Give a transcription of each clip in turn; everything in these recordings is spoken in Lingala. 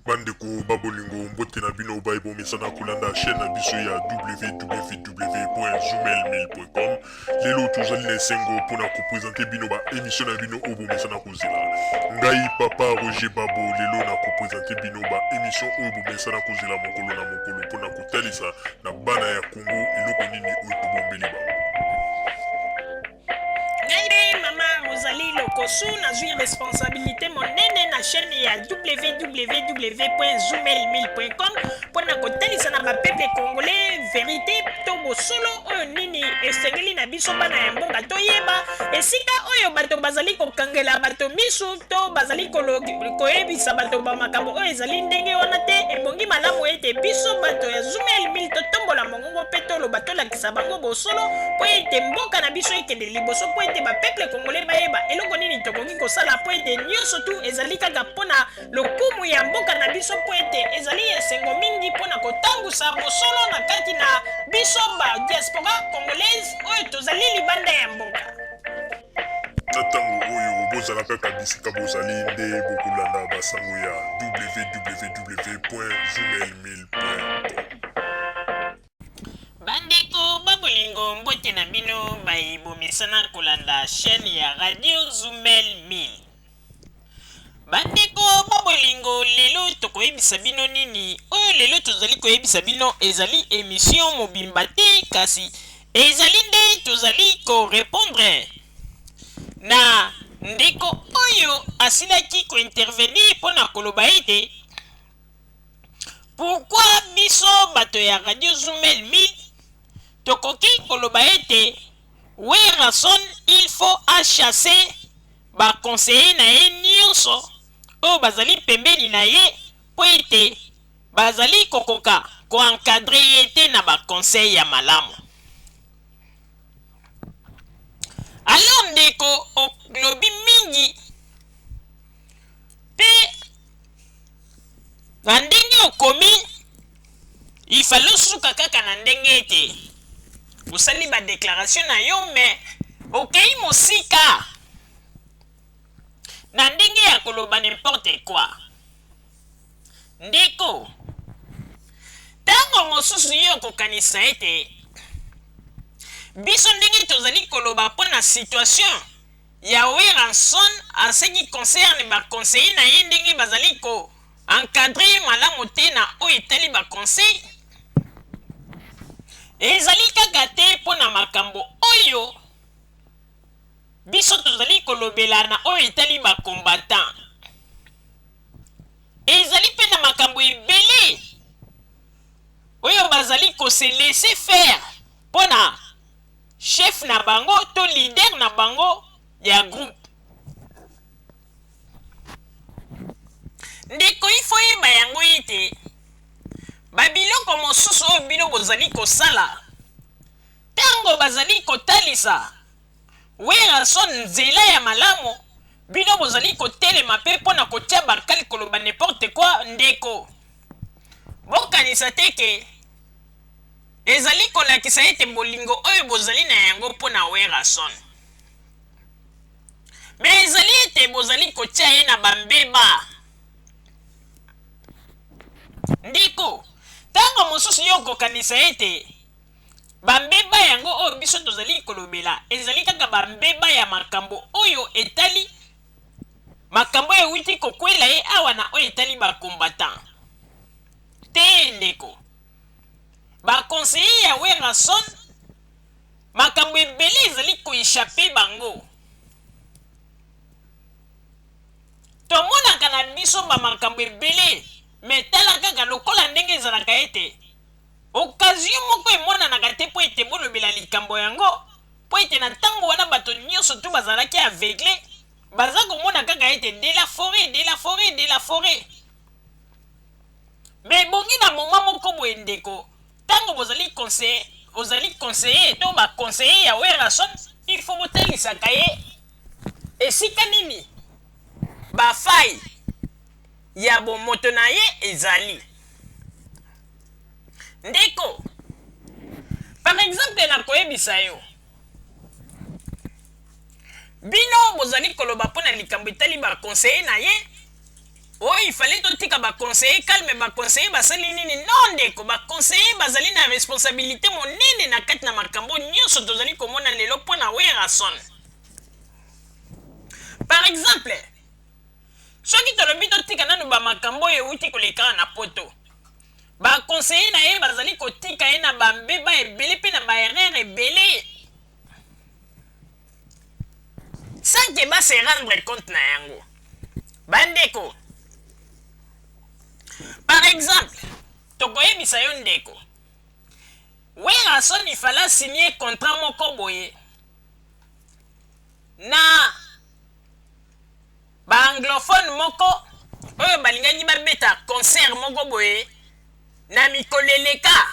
Bandeko ba bolingo, mbote na bino baye bomesana kolanda chaîne na biso ya www.zoomail1000.com. Lelo tozali na esengo mpona kopresente bino ba émission na bino oyo bomesana kozela. Ngai papa Roger Babo lelo na kopresente bino ba émission oyo bomesana kozela mokolo na mokolo mpona kotalisa na bana ya Congo eloko nini oyo tobombeli bango. Ngai nde mama Rosalie Lokosu, nazwi responsabilité monene na chaîne ya www.zoomail1000.com mpo na kotalisa na bapeuple congolais verité to bosolo oyo nini esengeli na biso bana ya mboka toyeba esika oyo bato bazali kokangela bato misu to bazali koyebisa bato bamakambo oyo ezali ndenge wana te. Ebongi malamu ete biso bato ya Zoomail 1000 totombola mongongo mpe toloba, tolakisa bango bosolo mpo ete mboka na biso ekende liboso, mpo ete bapeuple congolais bayeba eloko nini tokoki kosala, mpo ete nyonso tu ezali kaka mpo na lokumu ya mboka na biso, mpo ete ezali esengo mingi mpo na kotambusa bosolo na kati na biso ba diaspora congolaise oyo tozali libanda ya mboka. Na ntango oyo bozala kaka bisika bozali nde bokolanda basango ya www.zoomail1000.com. Bandeko ba bolingo, mbote na bino baye bomesana kolanda chaîne ya Radio Zumel 1000. Bandeko ba bolingo, lelo tokoyebisa bino nini? Oyo lelo tozali koyebisa bino ezali emission mobimba te, kasi ezali nde tozali ko repondre na ndeko oyo asilaki ko intervenir mpo na koloba ete pourquoi biso bato ya Radio Zumel 1000 tokoki koloba ete Werrason il faut a chasser ba conseillers na ye nionso oyo bazali pembeni na ye mpo ete bazali kokoka ko encadrer ye te na ba conseils ya malamu. Alors ndeko olobi mingi mpe na ndenge okomi il fallait osuka kaka na ndenge ete osali ba declaration na yo, mais okei mosika na ndenge ya koloba n'importe quoi. Ndeko, ntango mosusu yo okokanisa ete biso ndenge tozali koloba mpo na situation ya Werrason en ce qui concerne ba conseillers na ye ndenge bazali ko encadrer ye malamu te na oyo etali ba conseils, ezali kaka te mpo na makambo oyo biso tozali kolobela na oyo etali ba combattants. Ezali mpe na makambo ebele oyo bazali ko se laisser faire mpo na chef na bango to leader na bango ya groupe. Ndeko, il faut oyeba yango ete ba biloko mosusu oyo bino bozali kosala tango bazali kotalisa Werrason nzela ya malamu, bino bozali kotelema pe mpo na kotia ba cale koloba n'importe quoi. Ndeko, bokanisa te ke ezali kolakisa ete bolingo oyo bozali na yango mpo na Werrason, mais ezali ete bozali kotia ye na ba mbeba. Ndeko, tango mosusu yo okokanisa ete ba mbeba yango oyo biso tozali kolobela ezali kaka ba mbeba ya makambo oyo etali makambo oyo ewuti kokwela ye awa na oyo etali ba combattants. Te ndeko, ba conseillers ya Werrason makambo ebele ezali ko echapper bango. Tomonaka na biso ba makambo ebele, mais tala kaka lokola ndenge ezalaka ete occasion moko emonanaka te mpo ete bolobela likambo yango, mpo ete na tango wana bato nionso tout bazalaki aveugles, baza komona kaka ete de la foret, de la foret, de la foret. Mais ebongi na moment moko boye ndeko, tango bozali conseiller, ozali conseiller to ba conseillers ya Werrason, il faut botalisaka ye esika nini ba failles ya bomoto na ye ezali. Ndeko, par exemple nakoyebisa yo, bino bozali koloba mpo na likambo etali ba conseillers na ye. Oyo il fallait totika ba conseiller calme, ba conseiller basali nini? Non ndeko, ba conseiller bazali na responsabilité monene na kati na makambo nyonso tozali komona lelo mpo na Werrason. Par exemple, soki tolobi totika nanu ba makambo oyo ewuti koleka na poto, ba conseiller na ye bazali kotika ye na ba mbeba ebele mpe na ba erreur ebele sans que ba se rendre compte na yango. Bandeko, par exemple, tokoyebisa yo ndeko, Werrason il fallait signer contrat moko boye na ba anglophone moko oyo balingaki babeta concert moko boye na mikolo eleka.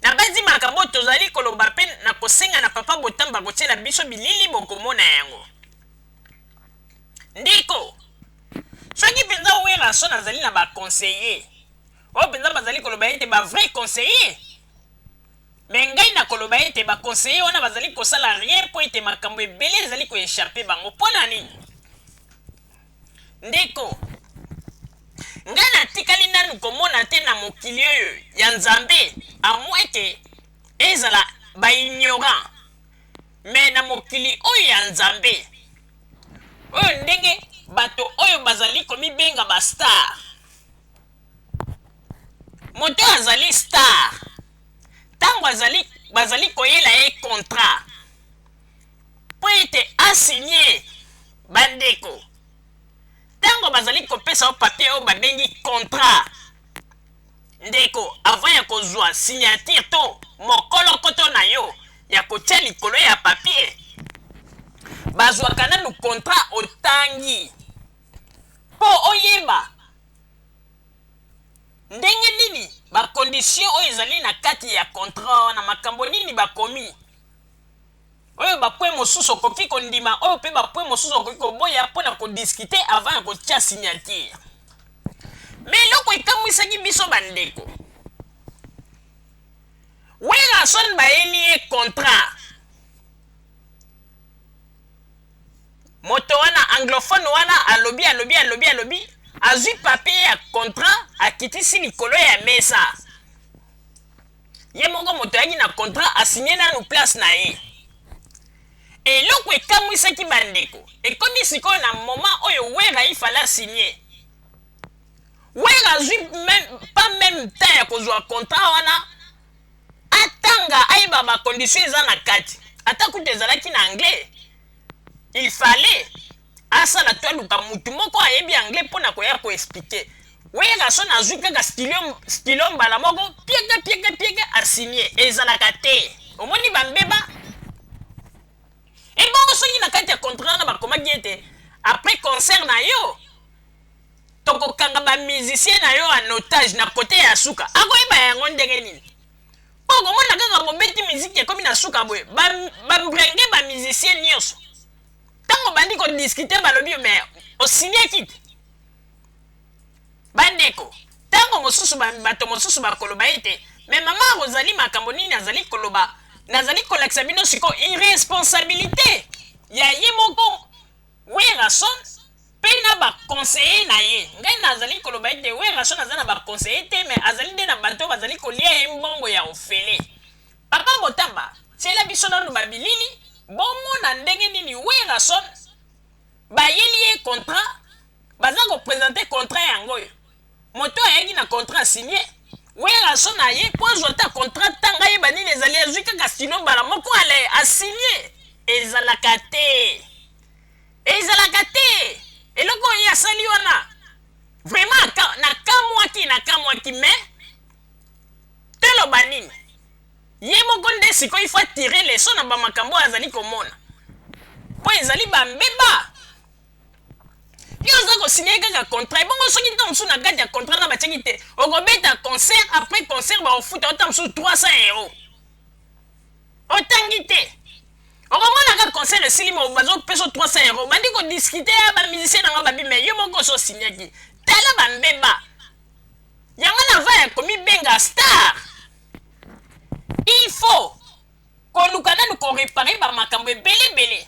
Nabanzi makambo oyo tozali koloba mpe na kosenga na Papa Botamba kotiela biso bilili bokomona yango. Ndeko, soki mpenza Werrason azali na ba conseillers oyo mpenza bazali koloba ete ba vrais conseillers, mais ngai nakoloba ete ba conseillers wana bazali kosala rien mpo ete makambo ebele ezali ko echapper bango. Mpo na nini? Ndeko, ngai natikali nanu komona te na mokili oyo ya Nzambe, à moins que ezala ba ignorants, mais na mokili oyo ya Nzambe, oyo ndenge bato oyo bazali komibenga ba star, moto oyo azali star ntango azali bazali koyela ye contrat mpo ete asigne. Bandeko, ntango bazali kopesa yo papier oyo babengi contrat, ndeko, avant ya kozwa signature to mokolokoto na yo ya kotia likolo ya papier, bazwaka nanu contrat otangi mpo oyeba ndenge nini ba condition oyo ezali na kati ya contrat wana, makambo nini bakomi, oyo ba point mosusu okoki kondima, oyo mpe ba point mosusu okoki koboya mpo na kodiscute avant ya kotia signature. Mais eloko ekamwisaki biso bandeko, Werrason bayeli ye contrat, moto wana anglophone wana alobi alobi alobi alobi, azwi papier ya contrat akitisi likolo ya mesa. Ye moko moto ayaki na contrat asigne nanu place na ye. Eloko ekamwisaki bandeko, ekomi sikoyo na moment oyo Werra il fallait asigne. Werra azwi meme, pas meme temps ya kozwa contrat wana atanga ayeba ba conditions eza na kati. Ata kutu ezalaki na anglais, il fallait asala to aluka mutu moko ayebi anglais mpo na koya ko expliquer. Werrason azwi kaka stylo, stylo mbala moko pieka pieka pieka asigne. Ezalaka te. Omoni ba mbeba? Ebongo soki na kati ya contrat wana bakomaki ete après concert na yo tokokanga ba musiciens na yo en otage na kote ya suka, akoyeba yango ndenge nini? Mpo okomona kaka bobeti miziki ekomi na suka boye, ba mbrenge ba musiciens nyonso. Ntango obandi kodiscute balobi mais osignaki te. Bandeko, ntango mosusu bato mosusu bakoloba ete mais mama Rosalie makambo nini azali koloba? Nazali kolakisa bino sikoyo irresponsabilité ya ye moko Werrason mpe na ba conseiller na ye. Ngai nazali koloba ete Werrason aza na ba conseiller te, mais azali nde na bato bazali kolia ye mbongo ya ofele. Papa Botamba, tiela biso nanu ba bilili bomona ndenge nini Werrason bayeli ye contrat, baza kopresente contrat yango oyo moto ayaki na contrat asigne. Werrason aye po azwa ata contrat, tanga ayeba nini ezali, azwi kaka stylo mbala moko ale asigne. Ezalaka te, ezalaka te. Eloko oyo ye asali wana vraiment nakamwaki, nakamwaki. Mais toloba nini, ye moko nde sikoyo il faut atirer leçon na bamakambo oyo azali komona, mpo ezali bambeba. Yo oza kosigne kaka contrat, ebongo soki ntango mosusu na kati ya contrat na batiaki te okobeta concert, après concert bakofuta yo ntango mosusu 300 euros, otangi te, okomona kaka concert esili bazopesa 300 euros, bandi kodiscute ya bamusicien nango babi, mais yo moko oso osignaki. Tala bambeba yango na va ya komibenga star, il faut koluka nanu korepare bamakambo ebele ebele.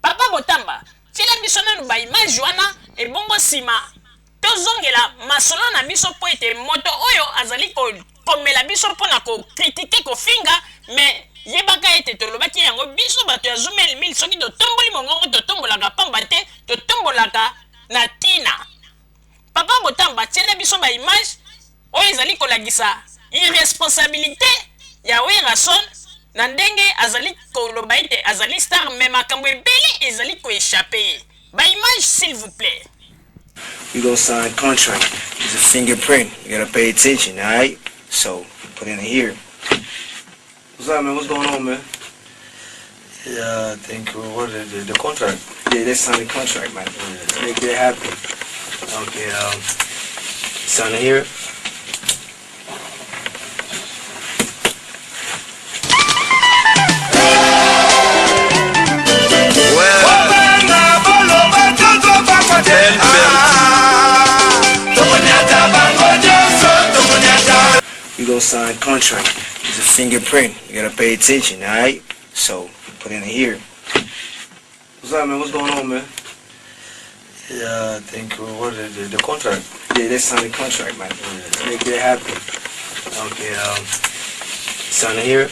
Papa Botamba, tiela biso nanu ba image wana ebongo sima tozongela masolo na biso mpo ete moto oyo azali kokomela biso mpo na ko critiquer kofinga mais yebaka ete tolobaki yango biso bato ya Zumel 1000 soki totomboli mongongo totombolaka pamba te totombolaka na tina. Papa Botamba tiela biso ba image oyo ezali kolakisa irresponsabilite ya Werrason na ndenge azali koloba ete azali star mais makambo ebele ezali ko echapper ye. Ba images s'il vous plait. We gon sign contract it's a fingerprint you gotta pay attention alright so put in here. What's up man what's going on man. Yeah I think what the, the contract. Yeah let's sign the contract man. Let's make it happen. Okay um sign it here. We gonna sign contract. It's a fingerprint. You gotta pay attention, alright? So put in here. What's up, man? What's going on, man? Yeah, I think what the, the contract. Yeah, let's sign the contract, man. Let's make it happen. Okay, um, sign it here.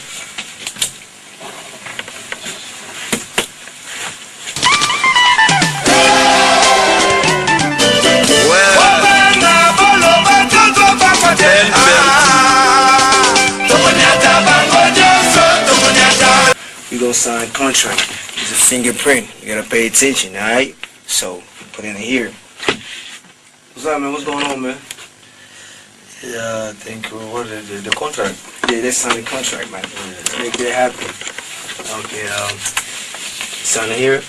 We gonna sign contract. It's a fingerprint. You gotta pay attention, alright? So put in here. What's up, man? What's going on, man? Yeah, I think what the, the contract. Yeah, let's sign the contract, man. Let's make it happen. Okay, um, sign it here.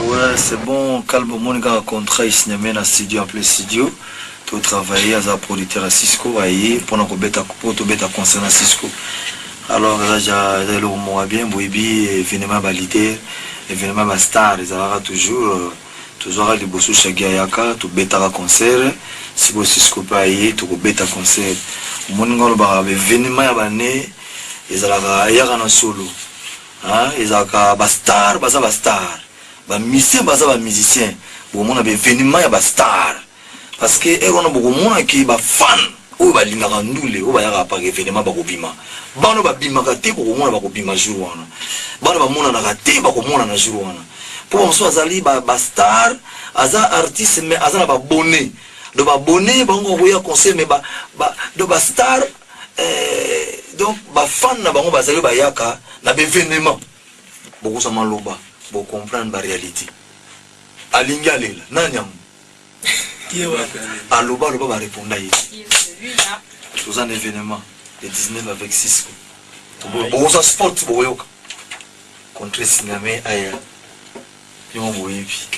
Ouais, c'est bon, calme omoni kaka contrat esigname na studio en plein studio to travailler aza producteur ya Cisco aye mpona kobeta mpo tobeta concert na Cisco alors eza ja eza eloko moko ya bien boyebi événement ya ba leader événement ya ba star ezalaka toujours euh, tozwaka liboso Shaggy ayaka tobetaka concert sikoyo Cisco mpe aye tokobeta concert omoni nga olobaka événement ya bane ezalaka eyaka na solo hein, ezalaka ba star baza ba star ba musicien baza ba musicien bokomona ba événement ya ba star parce que heure wana bokomona ke ba fan oyo balingaka ndule oyo bayaka par événement bakobima bana babimaka te bokomona bakobima jour wana bana bamonanaka te bakomonana jour wana mpo bamosusu azali ba, ba star aza artiste mais aza na babone donc babone bango bakoya concert mais ba, ba, donc ba star eh, donc ba fan na bango bazali bayaka na ba événement bokozwa maloba bocomprendre ba réalité alingi alela nani yango aloba aloba bareponda ye toza na événement le 19 avec Cisco bokozwa sport bokoyoka contre signame aya yo boyebi.